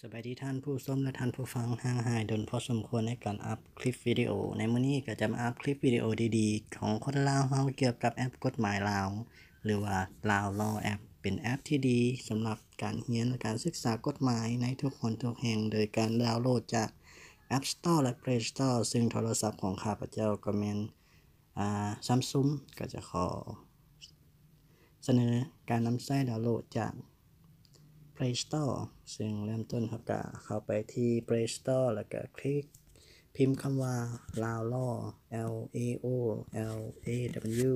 ສະບາຍດີທ່ານຜູ້ຊົມ ແລະ ທ່ານຜູ້ຟັງ. ຫ່າງຫາຍດົນພໍສົມຄວນໃນການອັບຄລິບວິດີໂອ. ໃນມື້ນີ້ກໍຈະມາອັບຄລິບວິດີໂອດີໆ ຂອງຄົນລາວເຮົາ ກ່ຽວກັບແອັບກົດໝາຍລາວ ຫຼືວ່າ Lao Law App. ເປັນແອັບທີ່ດີສຳລັບການຮຽນ ແລະ ການສຶກສາກົດໝາຍໃນທຸກຫົນທຸກແຫ່ງ ໂດຍການດາວໂຫຼດຈາກ App Store ແລະ Play Store, ຊຶ່ງໂທລະສັບຂອງຂ້າພະເຈົ້າກໍແມ່ນ ອາ Samsung. ກໍຈະຂໍສະເໜີການນຳໃຊ້ດາວໂຫຼດຈາກ Play Store, ຊຶ່ງເລີ່ມຕົ້ນເຮົາກະເຂົ້າໄປທີ່ Play Store ແລ້ວກະຄລິກພິມຄຳວ່າ Lao Law, L A O L A W.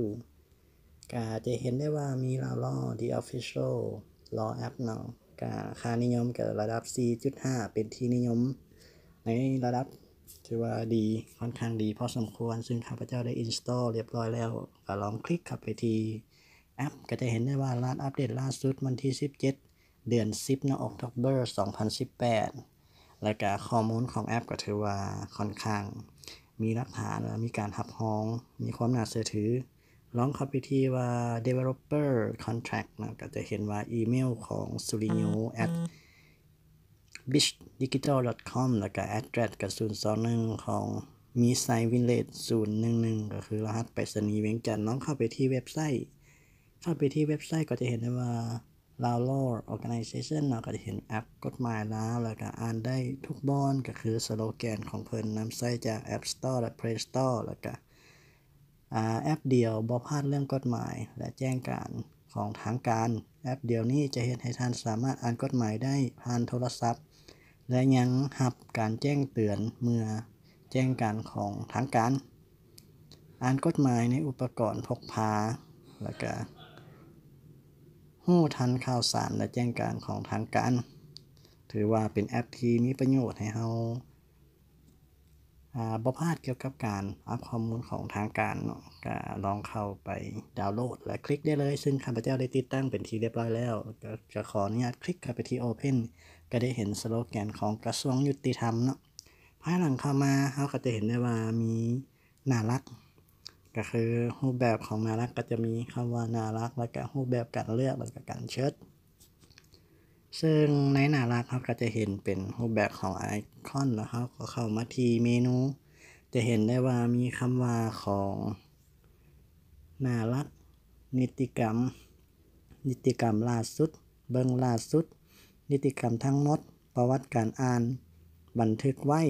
ກະຈະເຫັນໄດ້ວ່າມີ Lao Law The Official Law App ເນາະ. ກະຄ່ານິຍົມກະລະດັບສີ່ຈຸດຫ້າ ເປັນທີ່ນິຍົມໃນລະດັບ ຖືວ່າດີ ຄ່ອນຂ້າງດີພໍສົມຄວນ, ຊຶ່ງຂ້າພະເຈົ້າໄດ້ install ລຽບຮ້ອຍແລ້ວ. ກະລອງຄລິກເຂົ້າໄປທີ່ ແອັບ ກໍຈະເຫັນໄດ້ວ່າລາດອັບເດດລ່າສຸດວັນທີສິບເຈັດ ເດືອນສິບເນາະ October ສອງພັນສິບແປດ ແລ້ວກະຂໍ້ມູນຂອງແອັບກໍຖືວ່າຄ່ອນຂ້າງມີຫຼັກຖານ ແລະ ມີການຮັບຮອງ ມີຄວາມໜ້າເຊື່ອຖື. ລອງເຂົ້າໄປທີ່ວ່າ Developer Contact ເນາະ ກໍຈະເຫັນວ່າອີເມວຂອງ Surino at beach digital dot com ແລ້ວກະ address ກະ ສູນສອງໜຶ່ງ ຂອງ Misai Village ສູນໜຶ່ງໜຶ່ງ ກໍຄືລະຫັດໄປສະນີວຽງຈັນ. ລອງເຂົ້າໄປທີ່ເວັບໄຊ, ເຂົ້າໄປທີ່ເວັບໄຊກໍຈະເຫັນໄດ້ວ່າ Lao Law Organization ເນາະ, ກໍຈະເຫັນແອັບກົດໝາຍລາວ ແລ້ວກະອ່ານໄດ້ທຸກບ່ອນ, ກໍຄືສະໂລແກນຂອງເພິ່ນນຳໃຊ້ຈາກ App Store ແລະ Play Store ແລ້ວກະ ອາ ແອັບດຽວບໍ່ພາດເລື່ອງກົດໝາຍ ແລະ ແຈ້ງການຂອງທາງການ. ແອັບດຽວນີ້ຈະເຮັດໃຫ້ທ່ານສາມາດອ່ານກົດໝາຍໄດ້ຜ່ານໂທລະສັບ ແລະ ຍັງຮັບການແຈ້ງເຕືອນເມື່ອແຈ້ງການຂອງທາງການ, ອ່ານກົດໝາຍໃນອຸປະກອນພົກພາ ແລ້ວກະຮູ້ທັນຂ່າວສານ ແລະ ແຈ້ງການຂອງທາງການ. ຖືວ່າເປັນແອັບທີ່ມີປະໂຫຍດໃຫ້ເຮົາ ອາ ບໍ່ພາດກ່ຽວກັບການອັບຂໍ້ມູນຂອງທາງການເນາະ, ກະລອງເຂົ້າໄປດາວໂຫຼດ ແລະ ຄລິກໄດ້ເລີຍ, ຊຶ່ງຂ້າພະເຈົ້າໄດ້ຕິດຕັ້ງເປັນທີ່ລຽບຮ້ອຍແລ້ວ. ກະ ກະຂໍອະນຸຍາດຄລິກເຂົ້າໄປທີ່ Open, ກະໄດ້ເຫັນສະໂລແກນຂອງກະຊວງຍຸຕິທຳເນາະ. ພາຍຫຼັງເຂົ້າມາ ເຮົາກໍຈະເຫັນໄດ້ວ່າມີໜ້າຫຼັກ, ກະຄືຮູບແບບຂອງໜ້າຫຼັກກໍຈະມີຄຳວ່າໜ້າຫຼັກ ແລ້ວກະຮູບແບບການເລືອກ ແລ້ວກະການເຊີດ. ເຊິ່ງໃນໜ້າຫຼັກເຮົາກໍຈະເຫັນເປັນຮູບແບບຂອງໄອຄອນ ແລ້ວເຮົາກໍເຂົ້າມາທີ່ເມນູ ຈະເຫັນໄດ້ວ່າມີຄຳວ່າຂອງໜ້າຫຼັກ, ນິຕິກຳ, ນິຕິກຳລ່າສຸດ, ເບິ່ງລ່າສຸດ, ນິຕິກຳທັງໝົດ, ປະຫວັດການອ່ານ, ບັນທຶກໄວ້,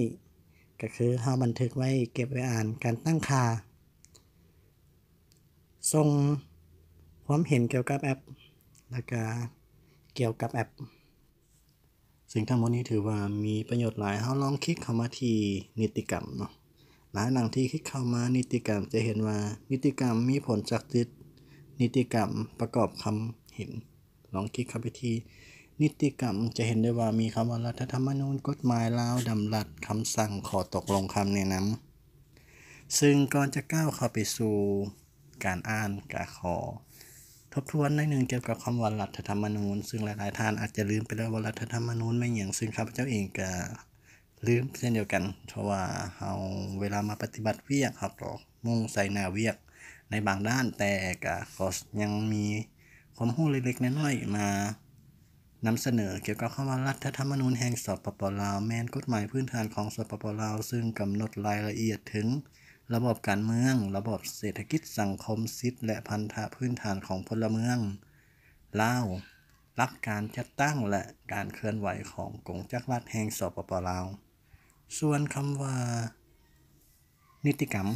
ກໍຄືເຮົາບັນທຶກໄວ້ເກັບໄວ້ອ່ານ, ການຕັ້ງຄ່າ. ສົ່ງຄວາມເຫັນກ່ຽວກັບແອັບ ແລ້ວກະກ່ຽວກັບແອັບ. ຊຶ່ງທັງໝົດນີ້ຖືວ່າມີປະໂຫຍດຫຼາຍ. ເຮົາລອງຄລິກເຂົ້າມາທີ່ນິຕິກຳເນາະ. ພາຍຫຼັງທີ່ຄລິກເຂົ້າມານິຕິກຳ ຈະເຫັນວ່ານິຕິກຳມີຜົນສັກສິດ, ນິຕິກຳປະກອບຄຳເຫັນ. ລອງຄລິກເຂົ້າໄປທີ່ນິຕິກຳ ຈະເຫັນໄດ້ວ່າມີຄຳວ່າລັດຖະທຳມະນູນ, ກົດໝາຍລາວ, ດຳລັດ, ຄຳສັ່ງ, ຂໍ້ຕົກລົງ, ຄຳແນະນຳ. ຊຶ່ງກ່ອນຈະກ້າວເຂົ້າໄປສູ່ການອ່ານ ກະຂໍທົບທວນໜ້ອຍໜຶ່ງກ່ຽວກັບຄຳວ່າລັດຖະທຳມະນູນ, ຊຶ່ງຫຼາຍໆທ່ານອາດຈະລືມໄປແລ້ວວ່າລັດຖະທຳມະນູນແມ່ນຫຍັງ, ຊຶ່ງຂ້າພະເຈົ້າເອງກະລືມເຊັ່ນດຽວກັນ, ເພາະວ່າເຮົາເວລາມາປະຕິບັດວຽກ ເຮົາກໍມຸ່ງໃສ່ໜ້າວຽກໃນບາງດ້ານ, ແຕ່ກະ ກໍຍັງມີຄວາມຮູ້ເລັກໆນ້ອຍໆມາ ນຳສະເໜີກ່ຽວກັບຄຳວ່າ ລັດຖະທຳມະນູນແຫ່ງ ສປປ ລາວ ແມ່ນກົດໝາຍພື້ນຖານຂອງ ສປປ ລາວ ຊຶ່ງກຳນົດລາຍລະອຽດເຖິງລະບອບການເມືອງ, ລະບອບເສດຖະກິດ, ສັງຄົມ, ສິດ ແລະ ພັນທະພື້ນຖານຂອງພົນລະເມືອງລາວ, ຫຼັກການຈັດຕັ້ງ ແລະ ການເຄື່ອນໄຫວຂອງກົງຈັກລັດແຫ່ງ ສປປ ລາວ. ສ່ວນຄຳວ່າ ນິຕິກຳ,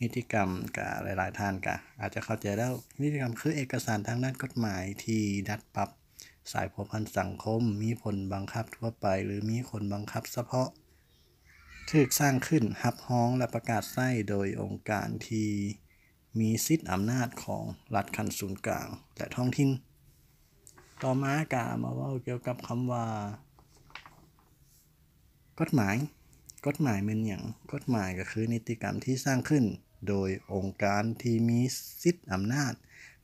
ນິຕິກຳກະຫຼາຍໆທ່ານກະອາດຈະເຂົ້າໃຈແລ້ວ, ນິຕິກຳຄືເອກະສານທາງດ້ານກົດໝາຍທີ່ດັດປັບສາຍພົວພັນສັງຄົມ, ມີຜົນບັງຄັບທົ່ວໄປ ຫຼື ມີຜົນບັງຄັບສະເພາະ, ຖືກສ້າງຂຶ້ນ, ຮັບຮອງ ແລະ ປະກາດໃຊ້ໂດຍອົງການທີ່ມີສິດອຳນາດຂອງລັດຂັ້ນສູນກາງ ແລະ ທ້ອງຖິ່ນ. ຕໍ່ມາກະມາເວົ້າກ່ຽວກັບຄຳວ່າ ກົດໝາຍ. ກົດໝາຍແມ່ນຫຍັງ? ກົດໝາຍກໍຄືນິຕິກຳທີ່ສ້າງຂຶ້ນໂດຍອົງການທີ່ມີສິດອຳນາດ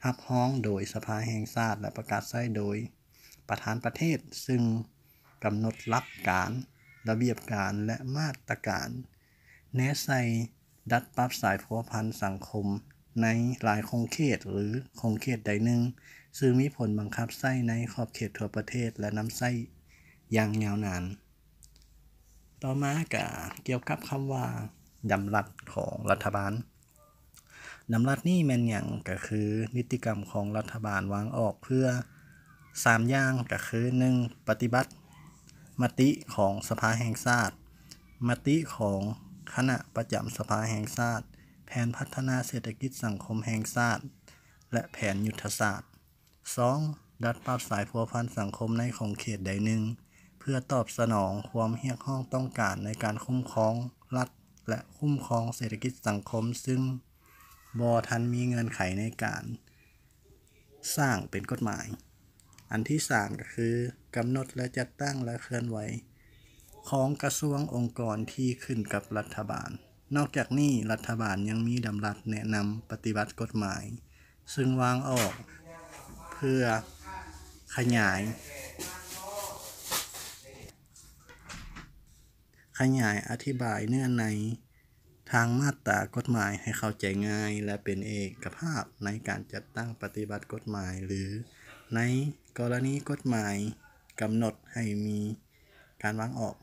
ຮັບຮອງໂດຍສະພາແຫ່ງຊາດ ແລະ ປະກາດໃຊ້ໂດຍປະທານປະເທດ, ຊຶ່ງກຳນົດຫຼັກການ, ລະບຽບການ ແລະ ມາດຕະການ ແນໃສ່ ດັດປັບສາຍພົວພັນສັງຄົມໃນຫຼາຍຂົງເຂດ ຫຼື ຂົງເຂດໃດໜຶ່ງ, ຊຶ່ງມີຜົນບັງຄັບໃຊ້ໃນຂອບເຂດທົ່ວປະເທດ ແລະ ນຳໃຊ້ ຢ່າງຍາວນານ. ຕໍ່ມາກະກ່ຽວກັບຄຳວ່າດຳລັດຂອງລັດຖະບານ. ດຳລັດນີ້ແມ່ນຫຍັງ? ກະຄືນິຕິກຳຂອງລັດຖະບານວາງອອກເພື່ອສາມຢ່າງ ກະຄື ໜຶ່ງ ປະຕິບັດມະຕິຂອງສະພາແຫ່ງຊາດ, ມະຕິຂອງຄະນະປະຈຳສະພາແຫ່ງຊາດ, ແຜນພັດທະນາເສດຖະກິດສັງຄົມແຫ່ງຊາດ ແລະ ແຜນຍຸດທະສາດ. ສອງ ດັດປັບສາຍພົວພັນສັງຄົມໃນຂົງເຂດໃດໜຶ່ງ ເພື່ອຕອບສະໜອງຄວາມຮຽກຮ້ອງຕ້ອງການໃນການຄຸ້ມຄອງລັດ ແລະ ຄຸ້ມຄອງເສດຖະກິດສັງຄົມ ຊຶ່ງບໍ່ທັນມີເງື່ອນໄຂໃນການສ້າງເປັນກົດໝາຍ. ອັນທີສາມ ກໍຄື ກຳນົດ ແລະ ຈັດຕັ້ງ ແລະ ເຄື່ອນໄຫວຂອງກະຊວງອົງກອນທີ່ຂຶ້ນກັບລັດຖະບານ. ນອກຈາກນີ້, ລັດຖະບານຍັງມີດຳລັດແນະນຳປະຕິບັດກົດໝາຍ ຊຶ່ງວາງອອກເພື່ອຂະຫຍາຍ, ຂະຫຍາຍອະທິບາຍເນື້ອໃນທາງມາດຕາກົດໝາຍໃຫ້ເຂົ້າໃຈງ່າຍ ແລະ ເປັນເອກະພາບໃນການຈັດຕັ້ງປະຕິບັດກົດໝາຍ ຫຼື ໃນກໍລະນີກົດໝາຍກຳນົດໃຫ້ມີການວາງອອກ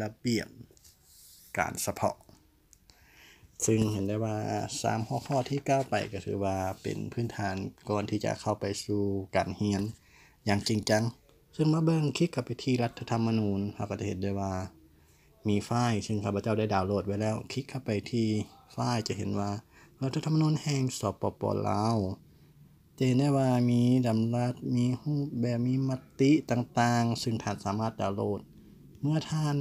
ລະບຽບການສະເພາະ. ຊຶ່ງເຫັນໄດ້ວ່າສາມຫົວຂໍ້ທີ່ກ່າວໄປກໍຖືວ່າເປັນພື້ນຖານກ່ອນທີ່ຈະເຂົ້າໄປສູ່ການຮຽນຢ່າງຈິງຈັງ. ຊຶ່ງມາເບິ່ງ ຄລິກເຂົ້າໄປທີ່ລັດຖະທຳມະນູນ, ເຮົາກໍຈະເຫັນໄດ້ວ່າມີໄຟລ໌ ຊຶ່ງຂ້າພະເຈົ້າໄດ້ດາວໂຫຼດໄວ້ແລ້ວ. ຄລິກເຂົ້າໄປທີ່ໄຟລ໌ ຈະເຫັນວ່າລັດຖະທຳມະນູນແຫ່ງ ສປປ ລາວ. ຈະເຫັນໄດ້ວ່າມີດຳລັດ, ມີຮູບແບບ, ມີມະຕິຕ່າງໆ ຊຶ່ງທ່ານສາມາດດາວໂຫຼດ ເມື່ອທ່ານ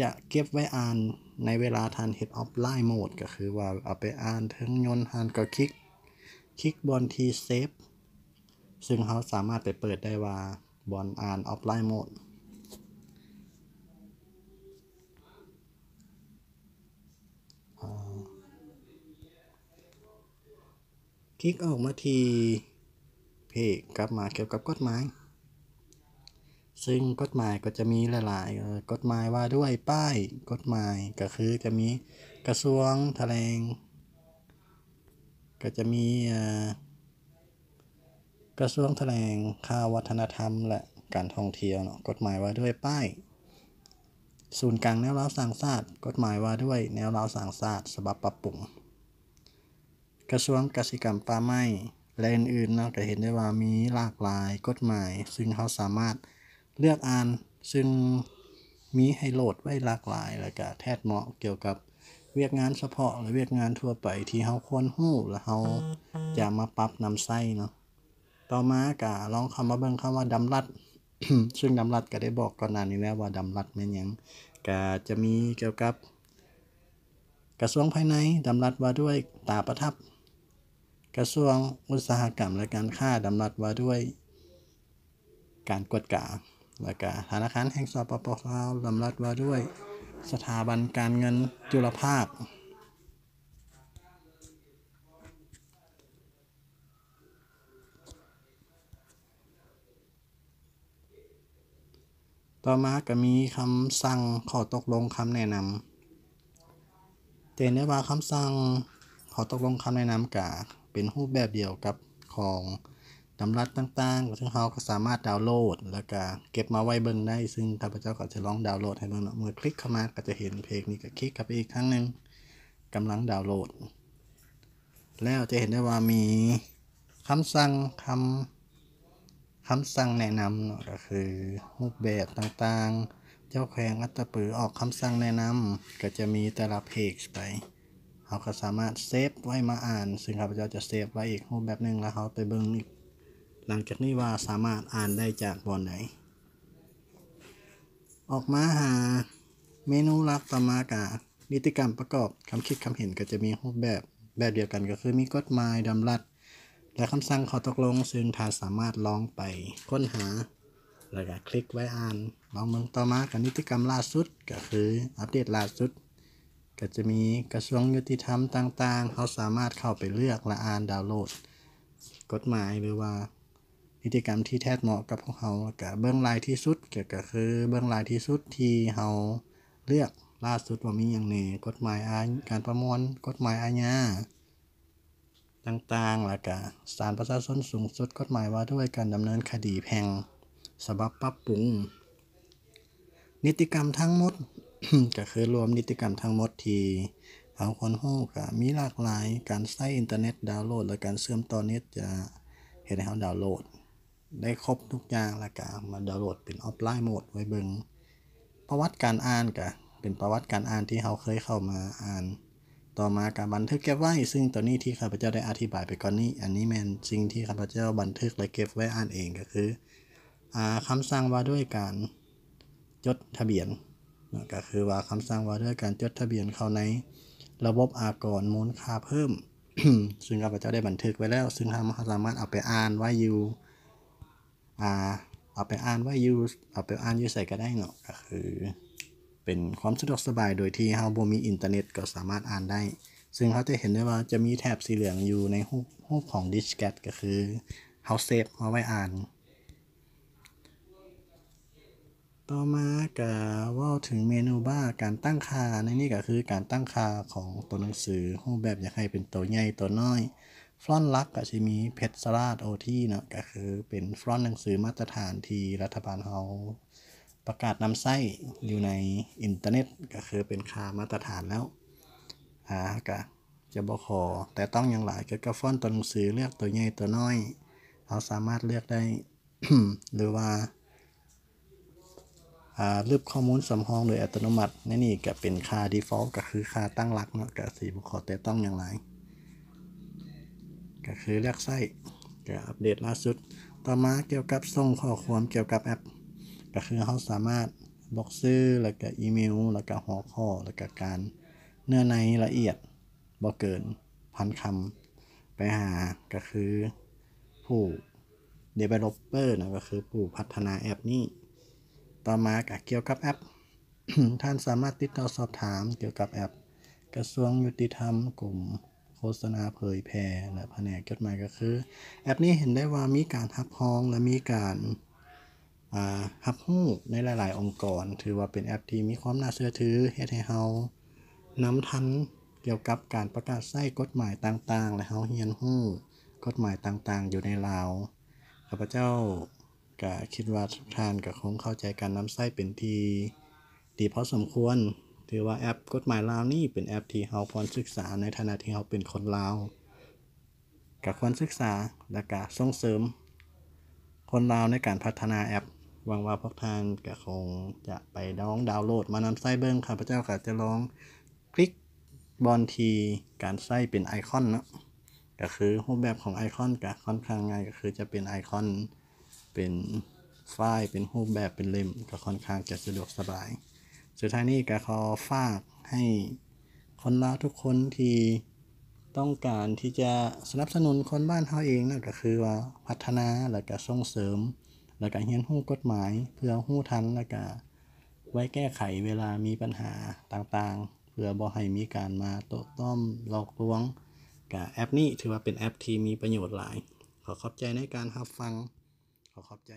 ຈະເກັບໄວ້ອ່ານໃນເວລາທ່ານເຮັດອອຟລາຍໂໝດ ກໍຄືວ່າເອົາໄປອ່ານເທິງຍົນ, ທ່ານກໍຄລິກ, ຄລິກບ່ອນທີ່ເຊບ ຊຶ່ງເຮົາສາມາດໄປເປີດໄດ້ວ່າບ່ອນອ່ານອອຟລາຍໂໝດ. ຄລິກອອກມາທີ່ເພຈ ກັບມາກ່ຽວກັບກົດໝາຍ. ຊຶ່ງກົດໝາຍກໍຈະມີຫຼາຍໆ ເອີ ກົດໝາຍວ່າດ້ວຍປ້າຍ, ກົດໝາຍກໍຄືຈະມີກະຊວງຖະແຫຼງ, ກໍຈະມີ ເອີ ກະຊວງຖະແຫຼງຂ່າວ, ວັດທະນະທຳ ແລະ ການທ່ອງທ່ຽວເນາະ, ກົດໝາຍວ່າດ້ວຍປ້າຍ. ສູນກາງແນວລາວສ້າງຊາດ, ກົດໝາຍວ່າດ້ວຍແນວລາວສ້າງຊາດ ສະບັບປັບປຸງ. ກະຊວງກະສິກຳປ່າໄມ້ ແລະ ອື່ນໆເນາະ, ກະເຫັນໄດ້ວ່າມີຫຼາກຫຼາຍກົດໝາຍ ຊຶ່ງເຮົາສາມາດເລືອກອ່ານ, ຊຶ່ງມີໃຫ້ໂຫຼດໄວ້ຫຼາກຫຼາຍ ແລະ ກະແທດເໝາະກ່ຽວກັບວຽກງານສະເພາະ ແລະ ວຽກງານທົ່ວໄປທີ່ເຮົາຄວນຮູ້ ແລະ ເຮົາຈະມາປັບນຳໃຊ້ເນາະ. ຕໍ່ມາກະລອງເຂົ້າມາເບິ່ງຄຳວ່າດຳລັດ, ຊຶ່ງດຳລັດກະໄດ້ບອກກ່ອນໜ້ານີ້ແລ້ວວ່າດຳລັດແມ່ນຫຍັງ. ກະຈະມີກ່ຽວກັບ ກະຊວງພາຍໃນ ດຳລັດວ່າດ້ວຍຕາປະທັບ, ກະຊວງອຸດສາຫະກຳ ແລະ ການຄ້າ ດຳລັດວ່າດ້ວຍການກວດກາ, ແລະ ກະທະນາຄານແຫ່ງ ສປປ ລາວ ດຳລັດວ່າດ້ວຍສະຖາບັນການເງິນຈຸລະພາກ. ຕໍ່ມາກະມີຄຳສັ່ງ ຂໍ້ຕົກລົງ ຄຳແນະນຳ. ຈະເຫັນໄດ້ວ່າຄຳສັ່ງ ຂໍ້ຕົກລົງ ຄຳແນະນຳ ກະເປັນຮູບແບບດຽວກັບຂອງດຳລັດຕ່າງໆ ຊຶ່ງເຮົາກໍສາມາດດາວໂຫຼດ ແລ້ວກະເກັບມາໄວ້ເບິ່ງໄດ້, ຊຶ່ງຂ້າພະເຈົ້າກໍຈະລອງດາວໂຫຼດໃຫ້ເບິ່ງເນາະ. ເມື່ອຄລິກເຂົ້າມາກໍຈະເຫັນເພຈນີ້, ກໍຄລິກເຂົ້າໄປອີກຄັ້ງໜຶ່ງ, ກຳລັງດາວໂຫຼດ. ແລ້ວຈະເຫັນໄດ້ວ່າມີຄຳສັ່ງ ຄຳ ຄຳສັ່ງແນະນຳເນາະ, ກໍຄືຮູບແບບຕ່າງໆ. ເຈົ້າແຂວງອັດຕະປືອອກຄຳສັ່ງແນະນຳ, ກໍຈະມີແຕ່ລະເພຈໄປ. ເຮົາກໍສາມາດເຊບໄວ້ມາອ່ານ, ຊຶ່ງຂ້າພະເຈົ້າຈະເຊບໄວ້ອີກຮູບແບບໜຶ່ງ ແລ້ວເຮົາໄປເບິ່ງອີກຫຼັງຈາກນີ້ວ່າສາມາດອ່ານໄດ້ຈາກບ່ອນໃດ. ອອກມາຫາເມນູຫຼັກ, ຕໍ່ມາກະນິຕິກຳປະກອບຄຳຄິດຄຳເຫັນ ກໍຈະມີຮູບແບບ ແບບດຽວກັນ, ກໍຄືມີກົດໝາຍ, ດຳລັດ ແລະ ຄຳສັ່ງຂໍ້ຕົກລົງ, ຊຶ່ງທ່ານສາມາດລອງໄປຄົ້ນຫາ ແລ້ວກະຄລິກໄວ້ອ່ານລອງເບິ່ງ. ຕໍ່ມາກະນິຕິກຳລ່າສຸດ, ກໍຄືອັບເດດລ່າສຸດ, ກໍຈະມີກະຊວງຍຸຕິທຳຕ່າງໆ, ເຮົາສາມາດເຂົ້າໄປເລືອກ ແລະ ອ່ານດາວໂຫຼດກົດໝາຍ ຫຼືວ່າ ນິຕິກຳທີ່ແທດເໝາະກັບພວກເຮົາ, ແລ້ວກະເບິ່ງຫຼາຍທີ່ສຸດ, ກະ ກະຄືເບິ່ງຫຼາຍທີ່ສຸດທີ່ເຮົາເລືອກລ່າສຸດວ່າມີຫຍັງແດ່, ກົດໝາຍອາ ການປະມວນ, ກົດໝາຍອາຍາຕ່າງໆ, ແລ້ວກະສານປະຊາຊົນສູງສຸດ, ກົດໝາຍວ່າດ້ວຍການດຳເນີນຄະດີແພ່ງ ສະບັບປັບປຸງ. ນິຕິกรรมທັງໝົດ ກໍຄືລວມນິຕິກຳທັງໝົດທີ່ເຮົາຄວນຮູ້ ກໍມີຫຼາກຫຼາຍ. ການໃຊ້ອິນເຕີເນັດດາວໂຫຼດ ແລະ ການເຊື່ອມຕໍ່ເນັດຈະເຮັດໃຫ້ເຮົາດາວໂຫຼດໄດ້ຄົບທຸກຢ່າງ ແລ້ວກໍມາດາວໂຫຼດເປັນອອຟລາຍໂໝດໄວ້ເບິ່ງ. ປະຫວັດການອ່ານ ກໍເປັນປະຫວັດການອ່ານທີ່ເຮົາເຄີຍເຂົ້າມາອ່ານ. ຕໍ່ມາກໍບັນທຶກເກັບໄວ້ ຊຶ່ງຕົວນີ້ທີ່ຂ້າພະເຈົ້າໄດ້ອະທິບາຍໄປກ່ອນນີ້ ອັນນີ້ແມ່ນສິ່ງທີ່ຂ້າພະເຈົ້າບັນທຶກ ແລະ ເກັບໄວ້ອ່ານເອງ ກໍຄື ອາ ຄຳສັ່ງວ່າດ້ວຍການຈົດທະບຽນເນາະ ກໍຄືວ່າຄຳສັ່ງວ່າດ້ວຍການຈົດທະບຽນເຂົ້າໃນລະບົບອາກອນມູນຄ່າເພີ່ມ ຊຶ່ງຂ້າພະເຈົ້າໄດ້ບັນທຶກໄວ້ແລ້ວ ຊຶ່ງເຮົາສາມາດເອົາໄປອ່ານໄວ້ຢູ່ ອາ ເອົາໄປອ່ານໄວ້ຢູ່ ເອົາໄປອ່ານຢູ່ໃສກໍໄດ້ເນາະ ກໍຄືເປັນຄວາມສະດວກສະບາຍ ໂດຍທີ່ເຮົາບໍ່ມີອິນເຕີເນັດກໍສາມາດອ່ານໄດ້. ຊຶ່ງເຮົາຈະເຫັນໄດ້ວ່າຈະມີແຖບສີເຫຼືອງຢູ່ໃນຮູບ ຮູບຂອງດິສແກັດ ກໍຄືເຮົາເຊບເອົາໄວ້ອ່ານ. ຕໍ່ມາກະເວົ້າເຖິງເມນູບາ ການຕັ້ງຄ່າໃນນີ້ກະຄືການຕັ້ງຄ່າຂອງຕົວໜັງສື ຮູບແບບຢາກໃຫ້ເປັນໂຕໃຫຍ່ໂຕນ້ອຍ. ຟອນຫຼັກກະຊິມີເພັດສະລາດ ໂອທີ ເນາະ ກະຄືເປັນຟອນໜັງສືມາດຕະຖານທີ່ລັດຖະບານເຮົາປະກາດນຳໃຊ້ຢູ່ໃນອິນເຕີເນັດ ກະຄືເປັນຄ່າມາດຕະຖານແລ້ວ. ອາ ກະຈະບໍ່ຂໍແຕະຕ້ອງຫຍັງຫຼາຍ ກ່ຽວກັບຟອນຕົວໜັງສື ເລືອກໂຕໃຫຍ່ໂຕນ້ອຍ ເຮົາສາມາດເລືອກໄດ້ ຫຼືວ່າ ອາ ລຶບຂໍ້ມູນສຳຮອງໂດຍອັດຕະໂນມັດ. ໃນນີ້ກະເປັນຄ່າດີຟອລ ກະຄືຄ່າຕັ້ງຫຼັກເນາະ ກະຊິບໍ່ຂໍແຕະຕ້ອງຫຍັງຫຼາຍ ກະຄືເລືອກໃຊ້ ກະອັບເດດລ່າສຸດ. ຕໍ່ມາກ່ຽວກັບສົ່ງຂໍ້ຄວາມກ່ຽວກັບແອັບ ກະຄືເຮົາສາມາດບອກຊື່ ແລ້ວກະອີເມວ ແລ້ວກະຫົວຂໍ້ ແລ້ວກະການເນື້ອໃນລະອຽດ ບໍ່ເກີນພັນຄຳ ໄປຫາ ກໍຄືຜູ້ developer ນະ ກໍຄືຜູ້ພັດທະນາແອັບນີ້. ຕໍ່ມາກໍກ່ຽວກັບແອັບ ທ່ານສາມາດຕິດຕໍ່ສອບຖາມກ່ຽວກັບແອັບ ກະຊວງຍຸຕິທຳ, ກົມໂຄສະນາເຜີຍແຜ່ ແລະ ພະແນກຈົດໝາຍ. ກໍຄືແອັບນີ້ເຫັນໄດ້ວ່າມີການຮັບຮອງ ແລະ ມີການ ອາ ຮັບຮູ້ໃນຫຼາຍໆອົງກອນ ຖືວ່າເປັນແອັບທີ່ມີຄວາມໜ້າເຊື່ອຖື ເຮັດໃຫ້ເຮົານຳທັນກ່ຽວກັບການປະກາດໃຊ້ກົດໝາຍຕ່າງໆ ແລະ ເຮົາຮຽນຮູ້ກົດໝາຍຕ່າງໆຢູ່ໃນລາວ. ຂ້າພະເຈົ້າກະຄິດວ່າທຸກທ່ານກະຄົງເຂົ້າໃຈການນຳໃຊ້ເປັນທີ່ດີພໍສົມຄວນ. ຖືວ່າແອັບກົດໝາຍລາວນີ້ເປັນແອັບທີ່ເຮົາຄວນສຶກສາ ໃນຖານະທີ່ເຮົາເປັນຄົນລາວ ກະຄວນສຶກສາ ແລະ ກະສົ່ງເສີມຄົນລາວໃນການພັດທະນາແອັບ. ຫວັງວ່າພວກທ່ານກະຄົງຈະໄປລອງດາວໂຫຼດມານຳໃຊ້ເບິ່ງ. ຂ້າພະເຈົ້າກະຈະລອງຄລິກບ່ອນທີ່ການໃຊ້ເປັນໄອຄອນເນາະ ກະຄືຮູບແບບຂອງໄອຄອນກະຄ່ອນຂ້າງງ່າຍ ກະຄືຈະເປັນໄອຄອນ ເປັນຟາຍ ເປັນຮູບແບບ ເປັນເຫຼັ້ມ ກໍຄ່ອນຂ້າງຈະສະດວກສະບາຍ. ສຸດທ້າຍນີ້ກໍຂໍຝາກໃຫ້ຄົນລາວທຸກຄົນທີ່ຕ້ອງການທີ່ຈະສະໜັບສະໜູນຄົນບ້ານເຮົາເອງນະ ກໍຄືວ່າພັດທະນາ ແລ້ວກະສົ່ງເສີມ ແລ້ວກະຮຽນຮູ້ກົດໝາຍ ເພື່ອຮູ້ທັນ ແລ້ວກະໄວ້ແກ້ໄຂເວລາມີບັນຫາຕ່າງໆ ເພື່ອບໍ່ໃຫ້ມີການມາໂຕ້ຕອມຫຼອກລວງ. ກະແອັບນີ້ຖືວ່າເປັນແອັບທີ່ມີປະໂຫຍດຫຼາຍ. ຂໍຂອບໃຈໃນການຮັບຟັງ. ຂໍຂອບໃຈ.